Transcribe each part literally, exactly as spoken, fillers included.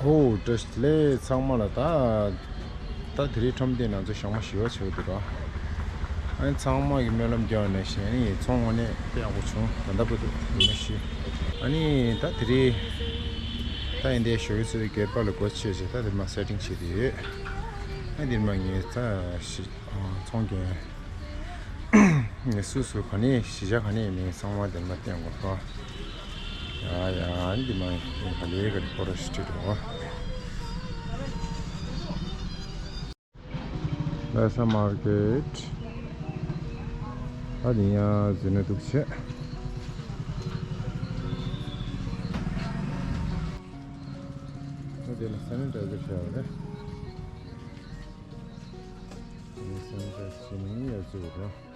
ཨོ་བཀྲ་ཤིས་བདེ་ལེགས་ཚང་མ་ལ། ད་ད་དེ་རིང་ཁྲོམ་སྡེ་ནང་ཚོ་ཞག་མ་བཞི་པ་ཆགས་འདུག་ར། ཨ་ནི་ཚང་མ་གི་སྨོན་ལམ་རྒྱག་ནས་བཞིན་ཨ་ནི་ཚོང་དངོས་གནས་དཔེ་ཡག་པོ་བྱུང་། ད་ལྟ་བར་དུ་ཡིན་ན་ཤི། ཨ་ནི་ད་དེ་རིང་ད་ཨིན་དེ་ཞོགས་ཀྱི་ཚོད་སྒེར་པ་ལ་སྒོ་ཕྱེ་བྱས་ད་དེ་མ་སེ་ཊིང་བྱེད་དེ་ཡོད། ཨ་དེ་མ་ངས་ད་ཤི་ཚོང་རྒྱག་ངས་སུ་སུ་ག་ནས་གཞིས་ཆགས་ག་ནས་ཡིན་མིན་ཚང་མ་དེ་མ་བསྟན་དགོས་སོ། ཡ་ཡ་ཨ་ནི་དེ་མ་ཡིན་ག་ལེ་ག་ལེ་ཕོ་ར་ཤི་ཊི་རོ། ལྷ་ས་མར་ཀེཊ། ཨ་ནི་ཡ་ཟིན་ན་འདུག་བྱས། ཨ་དེ་ལ་སེ་ནི་ཊའི་ཛར་བྱས་པ་རེད། ཨ་ནི་སེ་ནི་ཊའི་ཛར་བྱས་ནས་ཡར་བཙུགས་རོགས།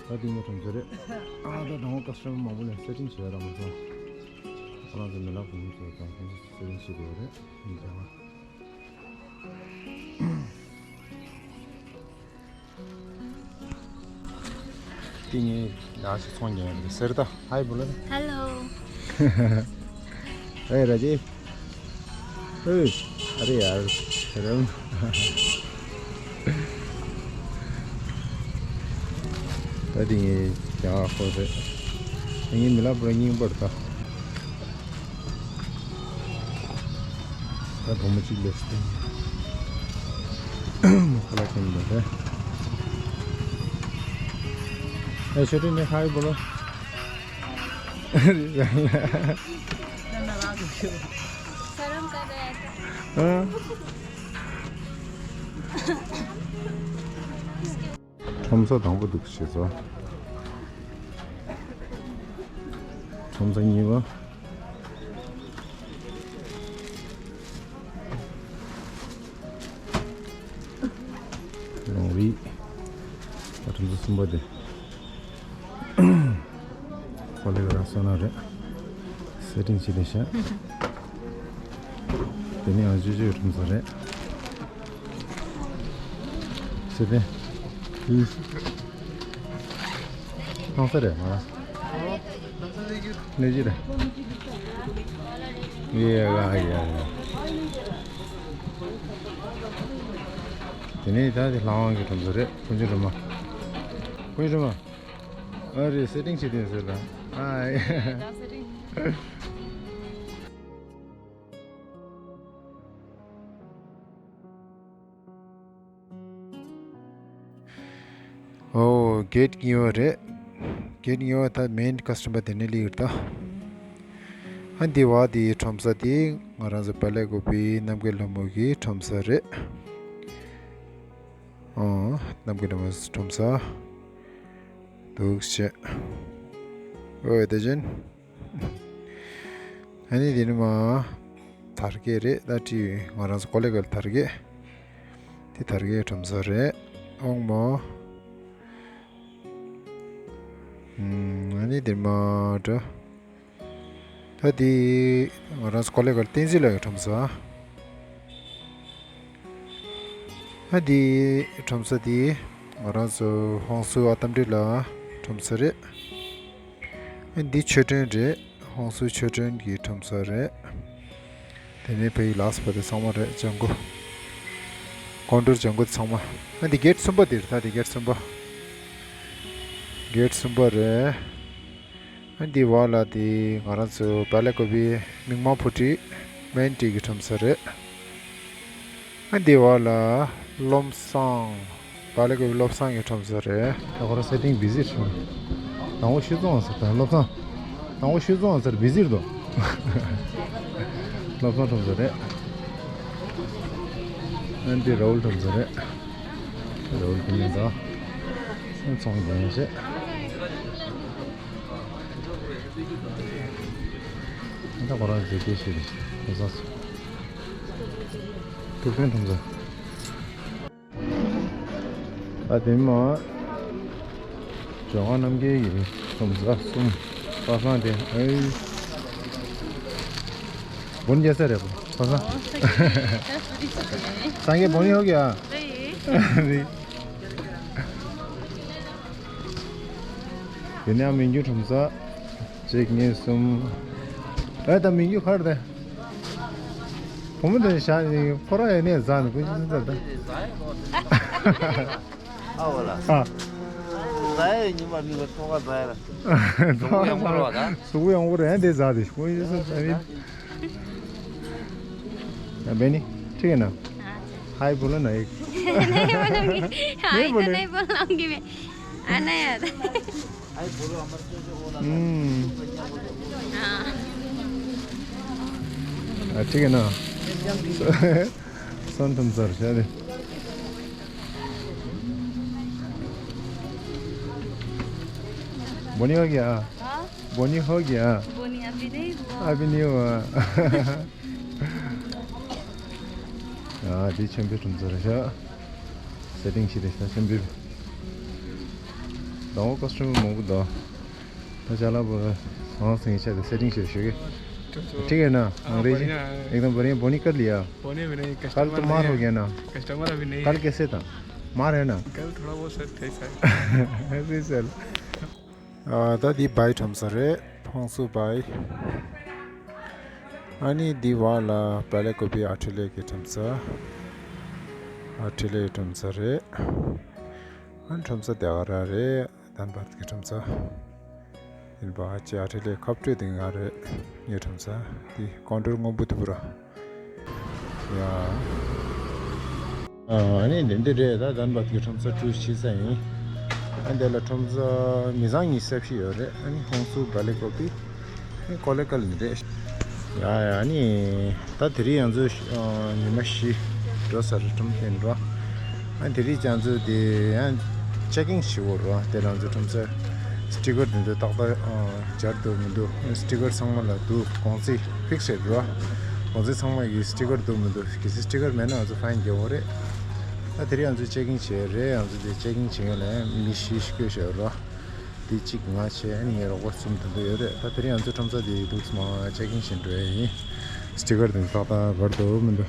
ད་དེ་ངའི་ཁྲོམ་ཚོ་རེད། ཨ་ད་དང་པོ་ཀ་སི་ཊ་མར་མང་པོ་ལ་སེ་ཊིང་བྱས་ར་མ་སོང་། ཁོ་རང་ཚོ་མི་ལག་བུ་མོ་ཚོ་དང་ཁོང་ཚོ་སེ་ཊིང་བྱེད་དགོས་རེད། ཡིན་ཀྱང་། དེ་ངའི་ནང་ཞིག་ཚོང་ཉན་རེད་ཟེར་ད། ཧའི་བོ་ལ། ཧེ་ལོ། ཨེ་ར་ཇི། ཨེ། ཨ་རེ་ཡར། རང་། ད་དེ་ངའི་རྒྱ་ཁོ་རེད། དེ་ངའི་མི་ལ་པུ་ར་རྙིང་པར་ད། ད་བུ་མོ་གཅིག་ལས་སྟེང་། ཁ་ལག་ཁྱེར་འདུག་རེད། ཨེ་ཤོ་ཏི་ནས་ཧའི་བོ་ལ། ཁྲོམ་ས་དང་པོ་འདུག་བྱེད་ས། ཁྲོམ་ས་གཉིས་པ། ལོང་རི། ད་ཁྲོམ་ས་གསུམ་པ་དེ། ཀོ་ལེ་ག་ར་སོ་ན་རེད། སེ་ཊིང་བྱེད་དེ་ཤ། དེ་ནས་ཡང་ཅོ་ཅོའི་ཁྲོམ་ས་རེད། སེ་ཊིང་། ཨུ། ཁང་ས་རེད་མ། ནས་ཅི་རེད། ཡེ་ཡ་ཡ་ཡ། དེ་ནས་ད་དེ་ལྷ་དབང་གི་ཁྲོམ་ས་རེད། ཀུན་མཆོད་སྒྲོལ་མ། ཀུན་མཆོད་སྒྲོལ་མ། ཨ་རེ་སེ་ཊིང་བྱེད་དེ་ཟེར་ལ། ཨ་ཡ། ཨོ་གེཊ་གཉིས་པ་རེད། གེཊ་གཉིས་པ་ད་མེན་ཀ་སི་ཊ་མར་དེ་ནས་སླེབས་ཡོད་ད། ཨ་འདི་བ་དེའི་ཁྲོམ་ས་དེ་ང་རང་ཚོ་བལ་ལེ་ཀོ་པི་རྣམ་རྒྱལ་ལྷ་མོ་གི་ཁྲོམ་ས་རེད། ཨོ་རྣམ་རྒྱལ་ལྷ་མོ་ཁྲོམ་ས་འདུག་བྱས། ཨོ་དེ་བཞིན། ཨ་ནི་དེ་ནི་མ་དར་རྒྱས་རེད་ད། ཁྲི་ང་རང་ཚོ་ཀོ་ལེ་གལ་དར་རྒྱས། དེ་དར་རྒྱས་ཁྲོམ་ས་རེད། ཨོང་མོ། ཨ་ནི་དེ་མ་འདྲ། ད་དེ་ང་རང་ཚོ་ཀོ་ལེ་གལ་བསྟན་འཛིན་ལགས་ཀྱི་ཁྲོམ་ས། ཨ་དེ་ཁྲོམ་ས་དེ་ང་རང་ཚོ་ཧོང་སུ་ཨ་ཏམ་ཏི་ལ་ཁྲོམ་ས་རེད། ཨ་འདི་ཆོས་སྒྲོན་རེད། ཧོང་སུ་ཆོས་སྒྲོན་གྱི་ཁྲོམ་ས་རེད། དེ་ནས་ཕ་གི་ལགས་པ་དེ་ཚང་མ་རེད། ལྗང་གུ། ཀོན་ཊུར་ལྗང་གུ་དེ་ཚང་མ། ཨ་འདི་གེཊ་གསུམ་པ་དེ་རེད། ད་དེ་གེཊ་གསུམ་པ། གེཊ་གསུམ་པ་རེད། ཨ་འདི་བ་ལ་དེ་ང་རང་ཚོ་བལ་ལེ་ཀོ་པི་མིག་མངས་ཕུ་ཁྲི་མན་ཏི་གི་ཁྲོམ་ས་རེད། ཨ་འདི་བ་ལ་བློ་བཟང་། བལ་ལེ་ཀོ་པི་བློ་བཟང་གི་ཁྲོམ་ས་རེད། ད་ཁོ་རང་སེ་ཊིང་བི་ཟི་བྱུང་། དང་པོ་ཤུ་ཙོང་ཟེར་ད་བློ་བཟང་། དང་པོ་ཤུ་ཙོང་ཟེར་བི་ཟི་རེད་དོ། བློ་བཟང་ཁྲོམ་ས་རེད། ཨ་འདི་ར་ཧུལ་ཁྲོམ་ས་རེད། ར་ཧུལ་ཁྲོམ་ས་ད། ཚོང་རྒྱག་བྱས། ད་ཁོ་རང་མཛེས་སྡེ་ཞིག་རེད། ཁོ་ཚོ་ཐུག་ཕན་ཐུག་ཚོ། ཨ་དེ་མ། ཇོ་ཁང་རྣམ་རྒྱལ་གྱི་ཁྲོམ་ས་གསུམ། པ་སངས་དེ་ཨེ། བོན་རྒྱལ་ས་རེད་པ་སངས། སངས་རྒྱས་བོན་ཡོད་ཀྱི་ཨ། རེད། དེ་ནས་མི་འགྱུར་ཁྲོམ་ས། གཅིག་གཉིས་གསུམ། ཨེ་ད་མི་འགྱུར་ཁར་དེ། གོང་མ་དང་བཞག་ནས་ཁོ་རང་ཡང་ནས་ཟ་ནས་ཀུན་གྱིས་ཟ་ད། ཨ་བ་ལ། ཨ། ཟ་ཡ་ཉི་མ་མི་ག་ཐོག་ཁ་ཟ་ཡ་ལ། གཟུགས་པོ་ཡང་པོ་རེད་ད། གཟུགས་པོ་ཡང་པོ་རེད་དེ་ཟ་དེ་ཀུན་གྱིས་ཟ་ཟ་མིན། ཡ་བེ་ནི་ཁྲིག་ཡིན་ན། ཧའི་བུ་ལ་ན་ཡིག་ཧའི་བུ་ལ་ན་ཡིག་བུ་ལ་ང་གི་མེ་ཨ་ན་ཡ་ད། ཨ། ཨ་ཁྲིག་ཡིན་ན། སོན་ཐུམ་ཚར་བྱ་རེད། बोनी हो गया? हाँ? बोनी हो गया? बोनी अभी नहीं हुआ। अभी नहीं हुआ। ཨ་དེ་ཆེན་པོའི་ཁྲོམ་ཚོ་རེད་ཤག་སེ་ཊིང་ཞིག་རེད་ཤག་ཆེན་པོའི། དང་པོ་ཀ་སི་ཊ་མར་མང་པོ་འདུག་ད་ཅ་ལག་པ་ཟང་ཟིང་ཆ་དེ་སེ་ཊིང་ཞིག་ཞུ་གི། ठीक है ना? अंग्रेजी? एकदम बढ़िया। बोनी कर लिया? बोनी भी नहीं, कल तो मार हो गया ना? कस्टमर अभी नहीं। कल कैसे था? मार है ना? कल थोड़ा बहुत सर थे सर। ऐसे ही सर। ཨ་ད་འདི་བའི་ཁྲོམ་ས་རེད། ཧོང་སུ་བའི། ཨ་ནི་འདི་བ་ལ་པ་ལེ་ཀོ་པི་ཨ་ཁྲི་ལེ་གི་ཁྲོམ་ས། ཨ་ཁྲི་ལེ་ཁྲོམ་ས་རེད། ཨ་ནི་ཁྲོམ་ས་དེ་ག་ར་རེད། དན་བར་གི་ཁྲོམ་ས། ཡིན་པ་ཅི་ཨ་ཁྲི་ལེ་ཁབ་སྤྲོད་དེ་ང་རེད། ངའི་ཁྲོམ་ས་འདི་ཀོང་ཀྲོལ་སྔོན་པོ་དུ་བུ་ར། ཡ། ཨ་ནི་འདི་འདི་རེད་ད་དན་བར་གྱི་ཁྲོམ་ས་ཀྲུའུ་ཆི་ས་ཡིན། ཨ་འདི་ལ་ཁྲོམ་ས་མི་ཚང་གཉིས་གསར་ཤི་ཡོད་རེད། ཨ་ནི་ཧོང་སུ་བ་ལེ་ཀོ་པི། ཨ་ནི་ཀོ་ལེ་ཀལ་ནི་རེད། ཡ་ཡ་ཨ་ནི་ད་དེ་རིང་ཡང་ཚོ་ཉི་མ་བཞི་འགྲོ་ས་རེད་ཁྲོམ་སྟོན་འགྲོ། ཨ་དེ་རིང་ཡང་ཚོ་དེ་ཡང་ཅེག་ཨིན་བྱེད་དགོས་རེད་དེ་རང་ཚོ་ཁྲོམ་ས་སི་ཊི་ཀར་དེ་ཚོ་ཏག་ཏག་སྦྱར་འདུག་མི་འདུག་སི་ཊི་ཀར་ཚང་མ་ལ་འདུག་གོང་ཚད་ཕིག་སེ་རེད་རོ། གོང་ཚད་ཚང་མ་གི་སི་ཊི་ཀར་འདུག་མི་འདུག་གལ་སྲིད་སི་ཊི་ཀར་མེད་ན་ང་ཚོ་ཕའིན་རྒྱག་དགོས་རེད། ད་དེ་རིང་ང་ཚོ་ཅེག་ཨིན་བྱས་རེད། ང་ཚོ་དེ་ཅེག་ཨིན་བྱེད་མཁན་ལ་མི་བཞི་བཞི་བསྐོས་བཞག་རོ། དེ་གཅིག་ང་བྱས་ཨ་ནི་ངའི་རོགས་པ་གསུམ་དེ་འདུག་ཡོད་རེད། ད་དེ་རིང་ང་ཚོ་ཁྲོམ་ས་དེ་འདུག་སི་མ་ཅེག་ཨིན་བྱེད་འགྲོ་ཡ་ཡིན། སི་ཊི་ཀར་དེ་ཏག་ཏག་སྦྱར་འདུག་མི་འདུག་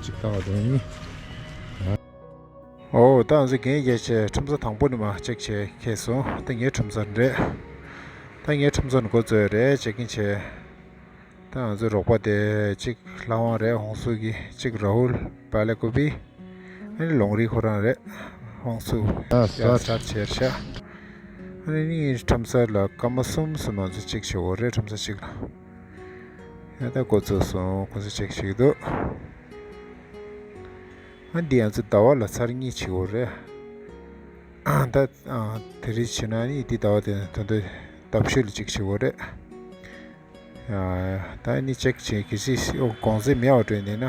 གཅིག་ལྟ་བ་དེ་ཡིན། ཨོ་ད་ང་ཚོ་རྒན་རྒྱལ་བྱས་ཁྲོམ་ས་དང་པོ་ནས་མར་ཅེག་བྱས་ཁེལ་སོང་། ད་ངའི་ཁྲོམ་ས་རེད། ད་ངའི་ཁྲོམ་ས་ནས་འགོ་བཙུགས་ཡོད་རེད་ཅེག་ཨིན་བྱས། ད་ང་ཚོའི་རོགས་པ་དེ་གཅིག་ལྷ་དབང་རེད་ཧོང་སུ་གི། གཅིག་ར་ཧུལ་པ་ལེ་ཀོ་པི། ཨ་ནི་ལོང་རི་ཁོ་རང་རེད་ཧོང་སུ། ཨ་ཡ་སར་སར་བྱས་ཤག་ཨ་ནི་ངའི་ཁྲོམ་ས་ལ་སྐར་མ་གསུམ་གསུམ་ང་ཚོ་ཅེག་བྱེད་དགོས་རེད་ཁྲོམ་ས་གཅིག་ལ། ཡ་ད་འགོ་བཙུགས་སོང་ཁོ་ཚོ་ཅེག་བྱེད་ཀྱི་འདུག་ཨ་འདི་ང་ཚོ་ཟླ་བ་ལ་ཚར་གཉིས་བྱེད་དགོས་རེད། ཨ་ད་ཨ་དེ་རིང་བྱེད་ན་ནི་འདི་ཟླ་བ་དེ་ད་ལྟ་ལྡབ་ཤུ་ལ་གཅིག་བྱེད་དགོས་རེད། ཡ། ད་ནི་ཅེག་བྱེད་གལ་སྲིད་གོང་ཚད་མེད་པ་སྤྲོད་འདི་ན།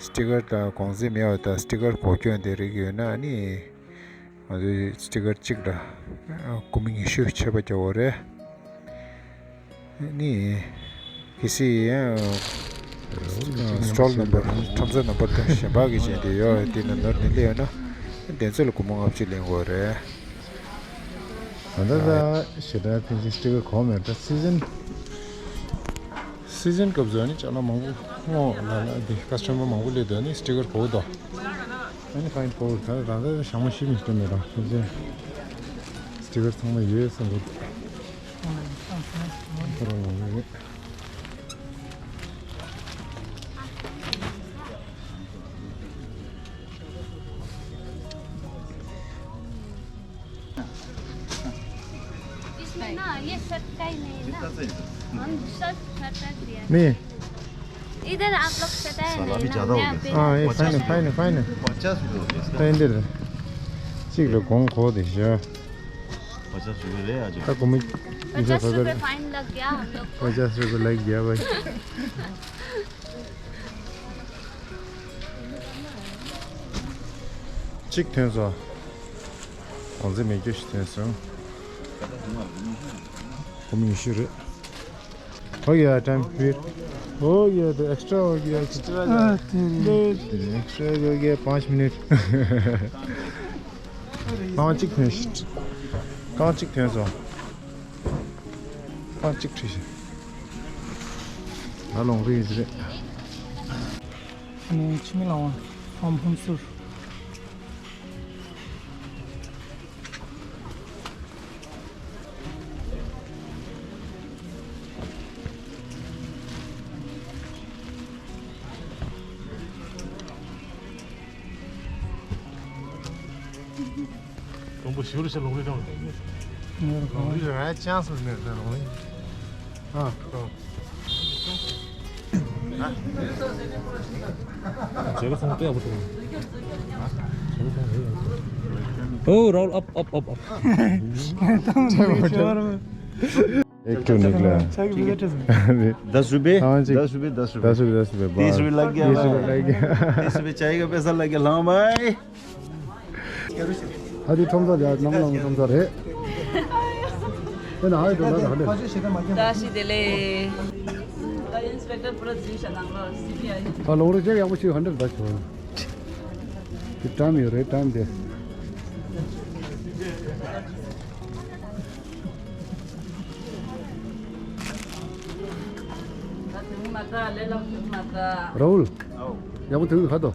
སི་ཊི་ཀར་དང་གོང་ཚད་མེད་པ་དང་སི་ཊི་ཀར་གོ་སྐྱོན་དེ་རིགས་ཡོད་ན་ནི། ང་ཚོས་སི་ཊི་ཀར་གཅིག་ལ་སྒོར་མོ་ཉི་ཤུ་ཆད་པ་རྒྱག་དགོས་རེད། ནི། གལ་སྲིད་ཡང་། སི་ཊོལ་ནམ་བར་ཁྲོམ་ས་ནམ་བར་དང་གཞན་པ་གི་ཅན་དེ་ཡོད་དེ་ན་ནོར་ནི་ལས་ཡོད་ན། དེ་ཚོ་ལ་སྒོར་མོ་ལྔ་བཅུ་ལེན་དགོས་རེད། ད་ལྟ་ད་ཞེ་དྲག་ཕན་ཚུན་སི་ཊི་ཀར་གོ་མེད་ད་སི་ཛན། སི་ཛན་སྐབས་སུ་ནི་ཅ་ལག་མང་པོ་སྔོ་ལ་ལ་འདི་ཀ་སི་ཊ་མར་མང་པོ་སླེབས་འདུག་ཨ་ནི་སི་ཊི་ཀར་གོ་འདུག་ཨ་ནི་ཕ་ཡིན་གོ་ད་ད་ད་ཞག་མ་ཤི་མི་སྟོན་མེད་རང་ཕན་ཚུན་སི་ཊི་ཀར་ཚང་མ་ཡོད་བསམ་གི་འདུག་ཁོ་རང་ལ་ཡོད། इसमें ना ये शर्ट का ही नहीं है ना। हम शर्ट हटा दिया। नहीं। इधर आप लोग सटाए नहीं ना। हाँ, ये फाइन है, फाइन है, फाइन है। पचास रुपये होते हैं इसका। फाइन दे रहे। ठीक लो, कौन खो दे जा। पचास रुपये ले आ जाओ। तक मुझे पचास रुपये फाइन लग गया हम लोग को। पचास रुपये लग गया भाई। གཅིག་ཐོན་སོང་། གོང་ཚད་མེད་རྒྱུ་ཞིག་ཐོན་སོང་། སྒོར་མོ་ཉི་ཤུ་རེད། हो गया टाइम फिर। हो गया तो एक्स्ट्रा हो गया। एक्स्ट्रा हो गया पाँच मिनट। རྐང་གཅིག་ཐོན་ཤག་རྐང་གཅིག་ཐོན་སོང་། རྐང་གཅིག་ཁྲིད་ཤག་ད་ལོང་རེད་རེད། ཨ་ནི་འཆི་མེད་ལག་དབང་ཧོམ་ཧོམ་སུར། དང་པོ་ཞུ་རུ་ཤ་ལོང་རི་དང་། ལོང་རི་ར་ཅང་སུ་མེད་ཟེར་ལོང་རི། ཨ། ཇེ་ག་སང་ཏེ་ཨ་བུ་ཏུ། ཨོ་རོལ་ཨབ་ཨབ་ཨབ་ཨབ། एक टू निकला। दस रुपए। हाँ जी। दस रुपए, दस रुपए। दस रुपए, दस रुपए, वाह। तीस रुपए लग गया भाई। तीस रुपए लग गया। तीस रुपए चाय का पैसा लग गया, लाओ भाई। ཨ་དེ་ཁྲོམ་ས་རེད། ནམ་ལངས་ཁྲོམ་ས་རེད། ཨེ་ན་ཧ་ཡི་དོ་ལ་ར་ཧ་ལེ། བཀྲ་ཤིས་བདེ་ལེགས། ད་ཨིན་སི་པེག་ཊར་པུ་ར་འཛུལ་ཤག་ནང་ལོགས་སི་བི་ཨའི། ད་ལོང་རེ་ཅེག་ཡག་པོ་ཞིག་ཧན་ཌེ་རེཌ་ད་ཆོག་དེ་ཊའིམ་ཡོད་རེད། ཊའིམ་དེ། རའུལ། ཡག་པོ་ཐོན་ག་དོ།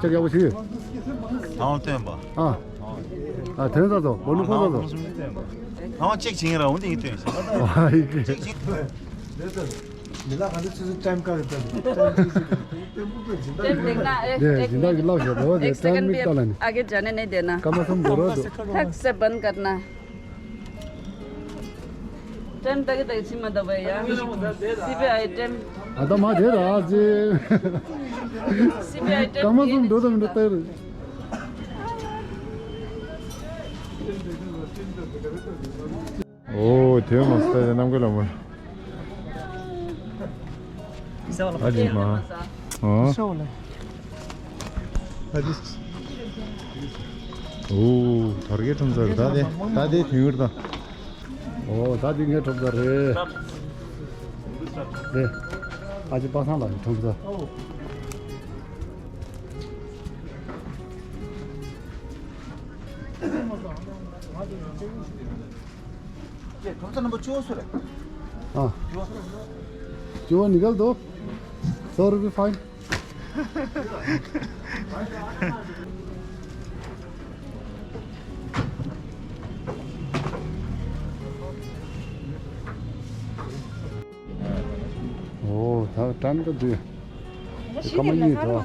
ཅེག་ཡག་པོ་བྱེད། ཐང་སྟོན་པ། ཨ། ཨ་ཐོན་ས་དོ། བོ་ནུ་ཁོ་ས་དོ། ཐང་ཅེག་བྱེད་ངེ་ར་འོན་ཏེ་ཡིན་ཐོན་ས། ཨ་ཡིག་གི། མི་ལ་ག་ཚོད་ཚོད་ཊའིམ་ཀ་རེད་ད། ཊའིམ་དེ་ན་ཨེ་ཡེ་ཨེག་ཇིན་ཌ་མིན་གི་ལག་ཤོར་དོ། དེ་ཊའིམ་མིག་ལྟ་ལ་ནི། आगे जाने नहीं देना। ཀ་མ་སུམ་དོ་རོ་དོ། ཐག་སེ་བན་ཀར་ན། टाइम तक तक सीमा दबाया। CBI time. आता मा दे रहा जी। CBI time. कम से कम दो दो मिनट तक। ओ, थे मस्त है, नाम के लमन। अजी माँ। हाँ। ཨོ། དར་གའི་ཁྲོམ་ས་རེད། ད་དེ་ད་དེ་དུས་ཡུར་དང་། ཨོ། ད་དེ་ངའི་ཁྲོམ་ས་རེད། དེ་ཨ་ཅེ་པ་སངས་ལགས་ཀྱི་ཁྲོམ་ས། ཁྲོམ་ས་རྣམ་པ་བཅུ་པ་སུ་རེད། ཨ། བཅུ་པ། བཅུ་པ་निकल दो। सौ रुपये फाइन। ཨོ། ད་ཊའིམ་ད་དུས། སྐར་མ་གཉིས་འགྲོ།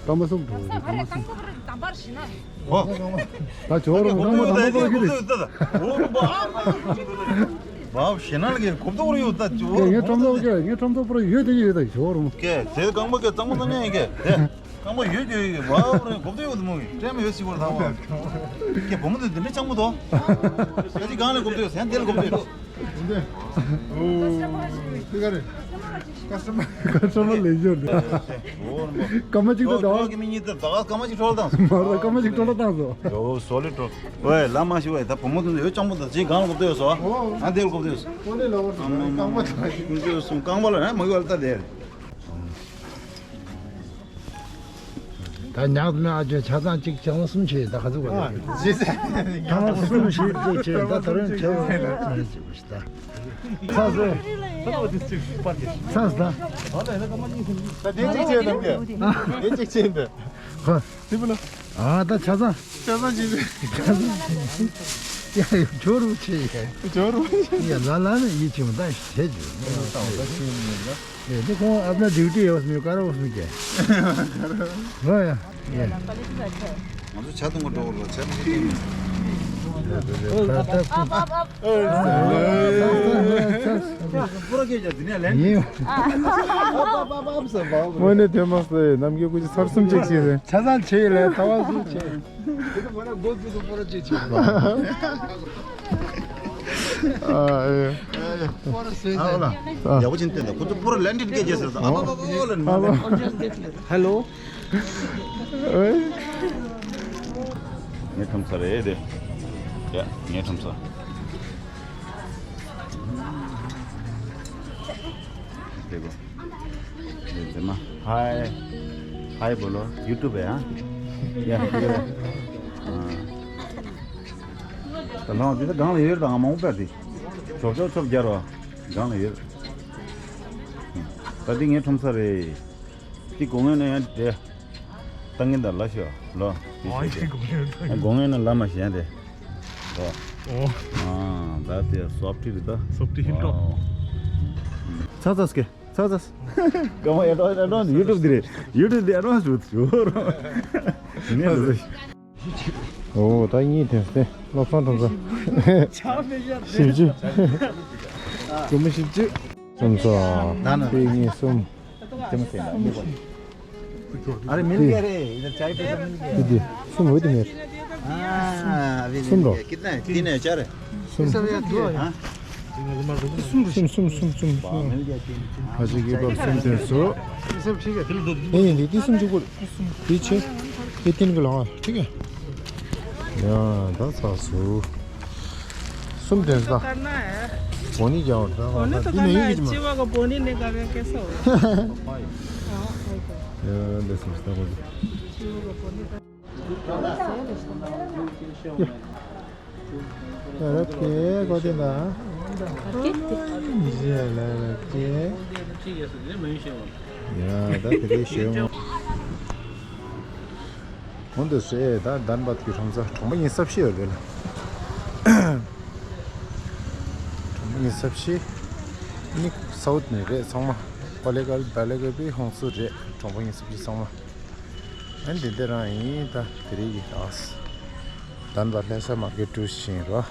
སྐར་མ་གསུམ་འགྲོ་རེད། སྐར་མ་གསུམ། ད་ཇོ་རུ་མ་དང་པོ་དང་པོ་པོ་ཞིག་རེད། བའོ་ཞེ་ན་ལ་གོ་བདེ་ཡོད་ད། ཇོ་རུ་ངའི་ཁྲོམ་ཚོགས་ཀྱི་ངའི་ཁྲོམ་ཚོགས་པོ་ར་ཡོད་དེ་ཡོད་ད། ཇོ་རུ་མ་གལ་དེ་རྐང་པ་གལ་གཙང་མ་གཙང་ཉན་ཡིན་གལ་དེ། རྐང་པ་ཡོད་ཀྱི་ཡོད་ཀྱི། ཝའོ་རེད། གོ་བདེ་ཡོད་དེ་མོ་གི་ཀྲེ་མ་ཡོད་སི་བོར་ཐང་བ། ཀྱེ་བུ་མོ་དེ་འདི་འདྲ་སྤྱང་པོ་དོ། ད་ཅི་གང་ལས་གོ་བདེ་ཡོད་ཟེར་ཡང་དེ་ལ་གོ་བདེ་ཡོད། འདི། ཨོ། དེ་ག་རེད། ཀ་སི་ཊ་མར། ཀ་སི་ཊ་མར་ལས་ཡོད་འདི། སྐར་མ་གཅིག་ཏུ་ད། ཀྱི་མི་གཉིས་ཏུ་ད་སྐར་མ་གཅིག་འཕྲོ་བརླག་བཏང་སོང་། མ་རེད། སྐར་མ་གཅིག་འཕྲོ་བརླག་བཏང་སོང་། ཡོ་སོ་ལི་འཕྲོ། ཝེ་ལ་མ་ཤི་ཝེ། ད་བུ་མོ་དེ་ཚོ་ཡོད་སྤྱང་པོ་དང་ཅི་གང་ལ་གོ་བདེ་ཡོད་སོ། ཨ་དེ་ལ་གོ་བདེ་ཡོད་སོ། ཨོ་ལེ་ལ་བར་དུ་རྐང་པ་དང་། ཀུན་སྤྱོད་གསུམ་རྐང་པ་ལ་ན་མ་གི་བ་ལ་ད་དེ། ད་ཉག་ནི་ཨ་ཅོ་ཆ་ཚང་གཅིག་ཆ་ཚང་གསུམ་བྱས། ད་ག་ཚོད་ག་ཚོད། ཆ་ཚང་གསུམ་བྱས་གཅིག་བྱས། ད་ད་རུང་བྱས་ད། ཚ་ཚ། ཚ་ཚ། ད་དེ་གཅིག་བྱས་དང་དེ། དེ་གཅིག་བྱས་འདི། ཧ། དེ་བུ་ལ། ཨ་ད་ཆ་ཚང་། ཆ་ཚང་བྱས་འདི། ཡ་ཡ་ཇོ་རུ་ཆེ་ཡ། ཇོ་རུ་ཆེ། ཡ་ལ་ལ་ནི་ཡིད་ཆེས་མ་ད་བྱེད་ཇོ། ད་བ་ད་ཤེས་མི་ཡོད་ན། ཡེ་དེ་ཁོང་ཨབ་ན་ཌིའུ་ཊི་ཡོད་སྨོ། ཀ་ར་འོ་སྨོ་ཀྱེ། ཧོ་ཡ། ཡེ། ང་ཚོ་ཇ་འཐུང་ག་འགྲོ་བ་རེད། ཇ་འཐུང་གི་ཡིན། ཨབ་ཨབ་ཨབ། ཨབ་ཨབ་ཨབ། ཨབ་ཨབ་ཨབ་ཟེར་བ། དངོས་གནས་དོན་མ་སོང་། ནམ་རྒྱུན་སྐུ་མཁྱེན་ཚར་གསུམ་ཅིག་བྱས་རེད། ཆ་ཚང་བྱས་ཡོད་ལ་ད་བ་གསུམ་བྱས། ཨ་ཨེ། ཨ་ཨོ་ལ། ཡག་པོ་ཅིག་བསྟན་ད། ཁོ་ཚོ་པུ་ར་ལན་ཌིད་སྐད་རྒྱག་ཟེར་ད། ཨ་པ་པ་པ་ལ་ནི་མ་ལ། ཧེ་ལོ། ཨེ། ངའི་ཁྲོམ་ས་རེད་དེ། ཡ་ངའི་ཁྲོམ་ས། དེ་གོ། དེ་དེ་མ། ཧའི། ཧའི་བོ་ལོ། ཡུ་ཊུབ་ཡ། ཡ། ད་ལོང་འདི་ད་སྒང་ལ་ཡོད་དང་མང་པོ་པར་དེ། ཆོབ་ཆོབ་ཆོབ་རྒྱ་རོ། སྒང་ལ་ཡོད། ད་འདི་ངའི་ཁྲོམ་ས་རེད། འདི་དགོས་ངེས་ན་ཡང་འདྲེ། ཏང་གིན་དང་ལ་ཤོ་ལོ། ཨ་ཡི་དགོས་ངེས་ན། དགོས་ངེས་ན་ལ་མ་ཞན་དེ། ལོ། ཨོ། ཨ་ད་དེ་སོབ་ཊི་རེད་ད། སོབ་ཊི་ཧིལ་ཊོབ། ཝའོ། ཚ་ཚ་སྐེ། ཚ་ཚ། ཀ་མ་ཨེ་ཌ་ཝན་སི་ཨེ་ཌ་ཝན་སི་ཡུ་ཊུབ་འདི་རེད། ཡུ་ཊུབ་འདི་ཨེ་ཌ་ཝན་སི་ཡོད་ཡོད་རོ། ནས་ལ་ཟེར། ཨོ་ད་གཉིས་དེ་སྟེ་བློ་བཟང་ཁྲོམ་ས། བཞི་བཅུ། སྒོར་མོ་བཞི་བཅུ། སུམ་སོ། ད་ནི་པི་གཉིས་གསུམ། ཨ་རེ་མིལ་ག་རེ། इधर चाय पे तो मिल गया। དེ་དེ་གསུམ་འོད་དེ་མེད། हाँ, अभी मिल गया। कितना है? तीन है, चार है? གསུམ། हाँ? གསུམ་གསུམ་གསུམ་གསུམ། ཁ་ཅིག་གི་བབ་གསུམ་དེ་སོ། ये सब ठीक है। नहीं, नहीं, དེ་གསུམ་གཅིག་པོ། དེ་ཆེ། དེ་ཏིན་གི་ལང་ཨ། ठीक है། ཡ་ད་ཚ་སུ། གསུམ་དེ་ས། करना है। पानी क्या होता है? पानी तो करना है। चिवा का पानी नहीं करें कैसे हो? हाँ, हाँ, हाँ। ཡ་འདི་སུ་ས་གོ། चिवा का पानी तो ཡ་རབ་ཀྱེ་གོ་དེ་ན། ཡ་རབ་ཀྱེ། ཡ་ད་དེ་རེད་ཤེས་འོང་། འོན་ཏེ་སེ་ད་དན་བ་དེ་གྲོང་ཚོ་གྲོང་པ་ཡིན་སབ་ཤེས་ཡོད་རེད་ལ། གྲོང་པ་ཡིན་སབ་ཤེས། ནི་སའུ་ཐི་ནས་རེད་ཚང་མ། པ་ལེ་ཀལ་བ་ལེ་ཀལ་པའི་ཧོང་སུ་རེད། གྲོང་པ་ཡིན་སབ་ཤེས་ཚང་མ། ཨ་འདི་འདི་རང་ཡིན་ད་དེ་རིགས་ཡིན་ཨ། དན་བ་ལྷ་ས་མར་ཀེ་ཊི་ཊུ་ཤིང་རོ།